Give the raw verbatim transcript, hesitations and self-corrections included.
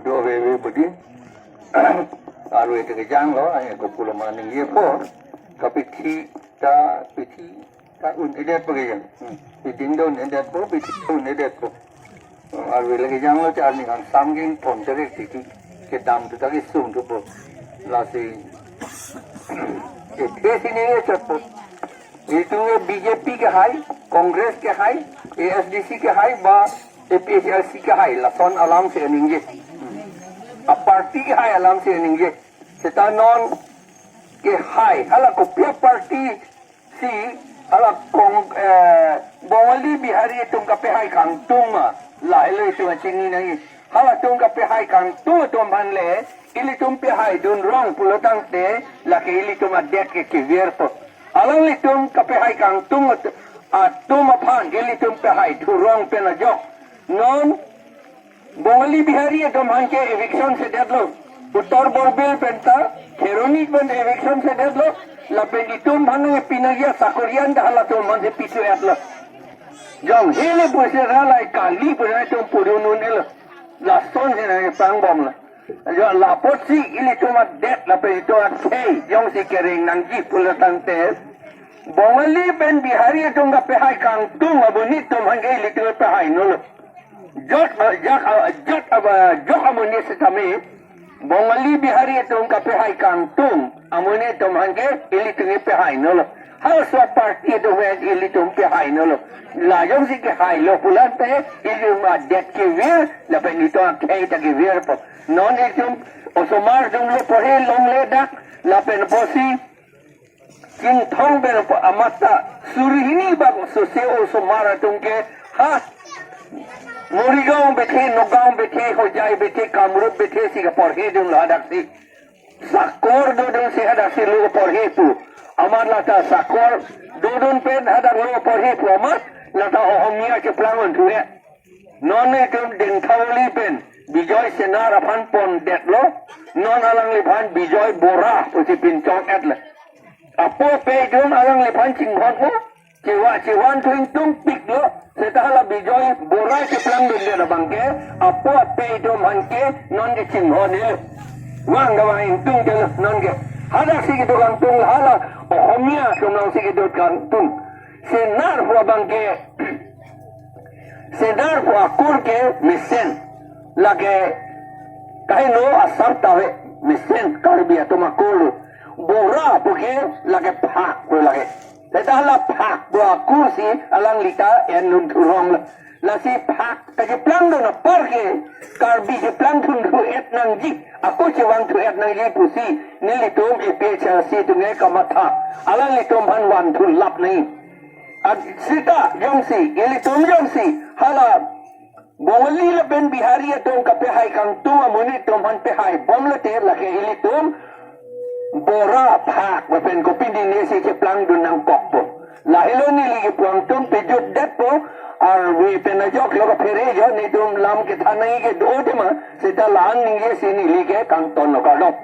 Do ave ave budi. Arve ta kejang lo, ai ko pulo ma ningjepo. Kapithi ta pithi ta un-edetpo kejang. Hmm. Pithi ta un-edetpo, pithi ta un-edetpo. Arve le kejang lo, arni kan samging pon ta rik titi. Kedam tu ta kesung thupo. Lasi kethe si ningje chotpo. Itum ke B J P kehai, Congress kehai, A S D C kehai, ba A P H L C kehai, lason alam si ningje. A party kehai alam si ningje. Seta non kehai, hala kopi a party si, hala kong, eh, Bongali Bihari atum kapehai kangtung ma, lahelo itum chini nangji. Halatum kapehai kangtung atum aphan le, ilitum pehaidun rong pulo tangte, lake ilitum adet ke kevirpo. Alanglitum kapehai kangtung at-, atum aphan ilitum pehai thurong pen ajok. Non Bongali Bihari atum aphan ke eviction sedetlo. Uttar Borbil pen ta, Kheroni pen eviction sedetlo. Lapen itum aphan nangpinangji asakori an ta halatum aphan si pithu-etlo. Jong hele pusi halai kali pusi itum pudun un-elo. Lason si nangpangbomlo. Jo, lapotsi ilitum adet lapen itum akhei jongsi kereng nangji pulo tangte, Bongali pen Bihari atum kapehai kangtung amonit atum aphan ke ilitum pehainolo. Jot, jak, jot, jok amonit setame Bongali Bihari atum kapehai kangtung amonit atum aphan ke ilitum pehainolo. Halaso a party atum aphan ilitum pehainolo. La jongsi kehailo pulo tangte ilitum adet kevir, lapen itum akhei ta kevirpo. Non itum osomar atum lo porhe longle dak, lapen pusi Chinthong pen po amat ta suri hini bak sose osomar atum ke ha Morigaon bethe, Nagaon bethe, Hojai bethe, Kamrup bethe si kaporhedunlo hadaksi. Sakor dodun si hadaksi lo porhe pu. Amat lata sakor dodun pen hadak lo porhe pu amat lata Ohomia cheplang un thu-et. Non itum Dengthauli pen Bijoy Senar aphan pondetlo. Non alangliphan Bijoy Bora pusi pinchong-etlo. Apo ape itum alangliphan chinghonlo. Chewa chewan thu ingtungpiklo. Seta hala Bijoy Bora cheplangdundet abang ke, apo ape itum aphan ke non ke chinghon-elo. Vang ta vang ingtungdetlo non ke. Hadaksi kedo kangtung hala Ohomia atum alongsi kedo kangtung. Senar pu abang ke, Senar pu akur ke mesen. Lake kaheno asar ta ave, mesen Karbi atum akur. Bora pu ke lake phak pu lake. Seta hala phak pu akur si alangli ta en-un thuronglo. Lasi phak kacheplangdun apar ke Karbi cheplangdun thu-et nangji, ako chevang thu-et nangji pusi nelitum A P H L C atum ke kamatha. Alanglitum aphan van thu lap nangji. At seta jongsi, ilitum jongsi hala Bongali lapen Bihari atum kapehai kangtung amonit atum aphan pehaibomlote lake ilitum Bora, phak lapen kopine si cheplangdun nangkokpo. Lahelo neli kepu angtung pejutdetpo, arve pen ajok lo kaphere jo, netum lam kethan nangji kedo tema, seta la-an ningje si neli ke kangtonlo, kardom.